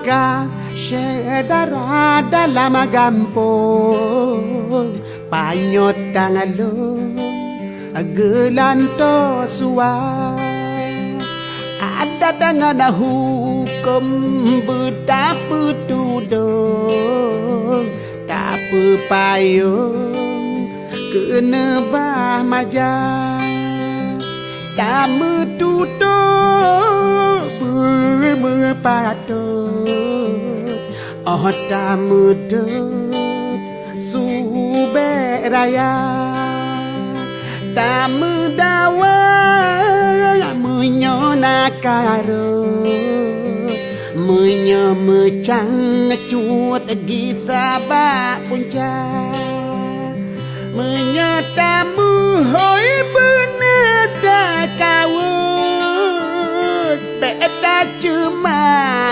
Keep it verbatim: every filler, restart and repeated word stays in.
Ka syedara dalam gampông, panyöt tangan lôn geulantoe suah. Adat ngon hukôm beutapeutudoh, tapeupayong keuneubah maja. Tameututoe beumeupatot, 'oh tameudeuet subek raya. Tameudawa meunyoe na karot, meunyoe meucang cut gisa bak punca. Meunyoe tameuhôi beuna takawöt, bèk taceumas